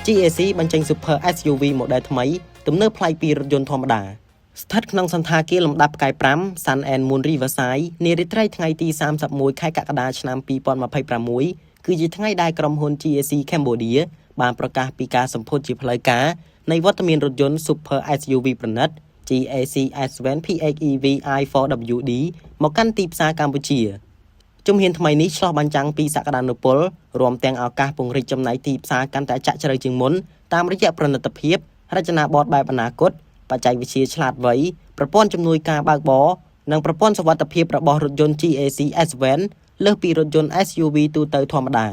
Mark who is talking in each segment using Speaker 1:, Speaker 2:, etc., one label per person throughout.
Speaker 1: GAC បញ្ចេញ Super SUV model ថ្មីទំនើបប្លែកពីរថយន្តធម្មតាស្ថិតក្នុងសណ្ឋាគារលំដាប់ផ្កាយ5 Sun and Moon Riverside នារាត្រីថ្ងៃទី31ខែកក្កដាឆ្នាំ2026គឺជាថ្ងៃដែលក្រុមហ៊ុន GAC Cambodia បានប្រកាសពីការសម្ពោធជាផ្លូវការនៃវត្តមានរថយន្ត Super SUV ប្រណិត GAC S7 PHEV i4WD មកកាន់ទីផ្សារកម្ពុជា។ ជំហានថ្មីនេះឆ្លុះបញ្ចាំងពីសក្តានុពលរួមទាំងឱកាសពង្រីកចំណែកទីផ្សារកាន់តែចាក់ជ្រៅជាងមុនតាមរយៈប្រណិតភាពរចនាបថបែបអនាគតបច្ចេកវិទ្យាឆ្លាតវៃប្រព័ន្ធជំនួយការបើកបរនិងប្រព័ន្ធសុវត្ថិភាពរបស់រថយន្ត GAC S7 លើសពីរថយន្ត SUV ទូទៅធម្មតា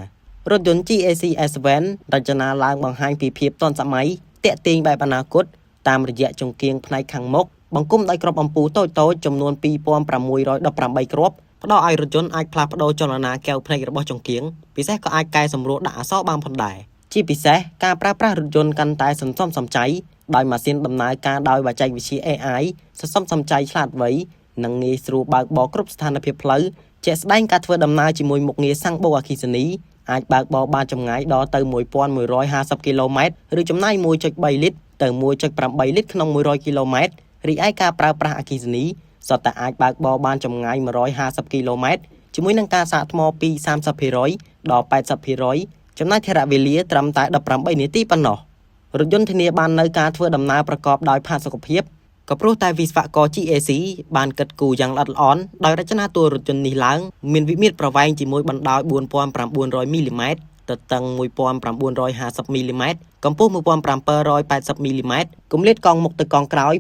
Speaker 1: រថយន្ត GAC S7 រចនាឡើងបង្ហាញពីភាពទាន់សម័យទាក់ទាញបែបអនាគតតាមរយៈចង្គៀងផ្នែកខាងមុខបង្គុំដោយគ្រាប់អំពូលតូចៗចំនួន2618គ្រាប់ផ្ដល់ឲ្យរថយន្តអាចផ្លាស់ប្ដូរចលនាកែវភ្នែករបស់ចង្គៀងពិសេសក៏អាចកែសម្រួលដាក់អក្សរបានផងដែរជាពិសេសការប្រើប្រាស់រថយន្តកាន់តែសន្សំសំចៃដោយម៉ាស៊ីនដំណើរការដោយបច្ចេកវិទ្យា AI សន្សំសំចៃឆ្លាតវៃនិងងាយស្រួលបើកបរគ្រប់ស្ថានភាពផ្លូវជាក់ស្ដែងការធ្វើដំណើរជាមួយមុខងារសាំងបូកអគ្គិសនីអាចបើកបរបានចម្ងាយដល់ទៅ1150គីឡូម៉ែត្រឬចំណាយ1.3លីត្រទៅ1.8លីត្រក្នុង100គីឡូម៉ែត្ររីឯការប្រើប្រាស់អគ្គិសនីសុទ្ធតែអាចបើកបរបានចម្ងាយ150គីឡូម៉ែត្រជាមួយនឹងការសាកថ្មពី30%ដល់80%ចំណាយថេរវេលាត្រឹមតែ18នាទីប៉ុណ្ណោះរថយន្តធានាបាននូវការធ្វើដំណើរប្រកបដោយផាសុកភាពក៏ព្រោះតែវិស្វករ GAC បានគិតគូរយ៉ាងល្អិតល្អន់ដោយរចនាតួរថយន្តនេះឡើងមានវិមាត្រប្រវែងជាមួយបណ្ដោយ4900មីលីម៉ែត្រទទឹង1950មីលីម៉ែត្រកម្ពស់1780មីលីម៉ែត្រគម្លាតកង់មុខទៅកង់ក្រោយ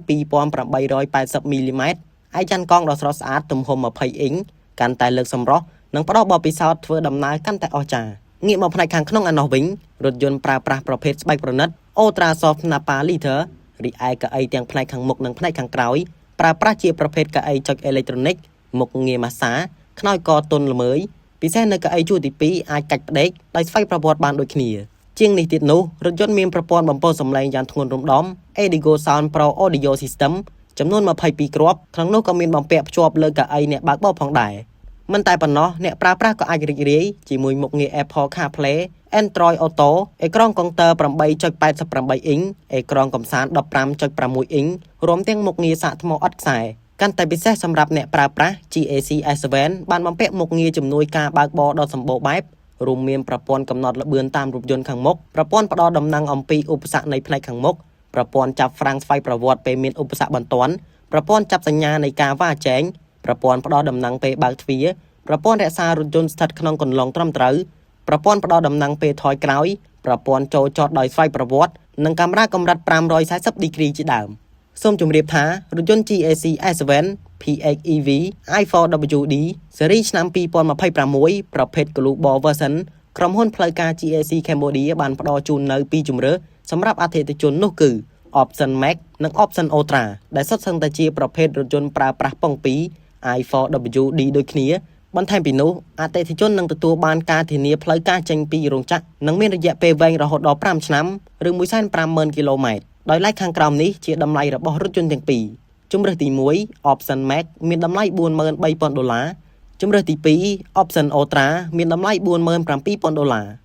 Speaker 1: 2880មីលីម៉ែត្រឯចានកង់ដ៏ស្រស់ស្អាតទំហំ20អ៊ីងកាន់តែលើកសម្រស់និងផ្ដល់បទពិសោធន៍ធ្វើដំណើរកាន់តែអស្ចារ្យងាកមកផ្នែកខាងក្នុងឯណោះវិញរថយន្តប្រើប្រាស់ប្រភេទស្បែកប្រណិត Ultra Soft Nappa Leather រីឯកៅអីទាំងផ្នែកខាងមុខនិងផ្នែកខាងក្រោយប្រើប្រាស់ជាប្រភេទកៅអីចុចអេឡិចត្រូនិកមុខងារម៉ាស្សាខ្នើយកទន់ល្មើយពិសេសនៅកៅអីជួរទី2អាចកាច់ផ្ដេកដោយស្វ័យប្រវត្តិបានដូចគ្នាជាងនេះទៀតនោះរថយន្តមានប្រព័ន្ធបំពងសំឡេងយ៉ាងធ្ងន់រំដំ Edigo Sound Pro Audio System ចំនួន22គ្រាប់ក្នុងនោះក៏មានបំពាក់ភ្ជាប់លើកៅអីអ្នកបើកបរផងដែរមិនតែប៉ុណ្ណោះអ្នកប្រើប្រាស់ក៏អាចរីករាយជាមួយមុខងារ Apple CarPlay Android Auto អេក្រង់កុងទ័រ8.88អ៊ីងអេក្រង់កំសាន្ត15.6អ៊ីងរួមទាំងមុខងារសាកថ្មឥតខ្សែកាន់តែពិសេសសម្រាប់អ្នកប្រើប្រាស់ GAC S7 បានបំពាក់មុខងារជំនួយការបើកបរដ៏សម្បូរបែបរួមមានប្រព័ន្ធកំណត់ល្បឿនតាមរថយន្តខាងមុខប្រព័ន្ធផ្ដល់ដំណឹងអំពីឧបសគ្គនៃផ្នែកខាងមុខប្រព័ន្ធចាប់ហ្វ្រាំងស្វ័យប្រវត្តិពេលមានឧបសគ្គបន្ទាន់ប្រព័ន្ធចាប់សញ្ញានៃការវ៉ាចែងប្រព័ន្ធផ្ដល់ដំណឹងពេលបើកទ្វារប្រព័ន្ធរក្សារថយន្តស្ថិតក្នុងគន្លងត្រឹមត្រូវប្រព័ន្ធផ្ដល់ដំណឹងពេលថយក្រោយប្រព័ន្ធចូលចតដោយស្វ័យប្រវត្តិនិងកាមេរ៉ាកម្រិត540ឌីគ្រីជាដើមសូមជម្រាបថារថយន្ត GAC S7 PHEV i4WD ស៊េរីឆ្នាំ2026ប្រភេទ Global Version ក្រុមហ៊ុនផ្លូវការ GAC Cambodia បានផ្ដល់ជូននូវពីរជម្រើសសម្រាប់អតិថិជននោះគឺ Option Max និង Option Ultra ដែលសុទ្ធសឹងតែជាប្រភេទរថយន្តប្រើប្រាស់ប៉ុង2 i4WD ដូចគ្នាបន្ថែមពីនោះអតិថិជននឹងទទួលបានការធានាផ្លូវការចេញពីរោងចក្រនិងមានរយៈពេលវែងរហូតដល់5ឆ្នាំឬ150,000គីឡូម៉ែត្រដោយឡែកខាងក្រោមនេះជាតម្លៃរបស់រថយន្តទាំងពីរជម្រើសទី1 Option Max មានតម្លៃ43,000ដុល្លារជម្រើសទី2 Option Ultra មានតម្លៃ47,000ដុល្លារ។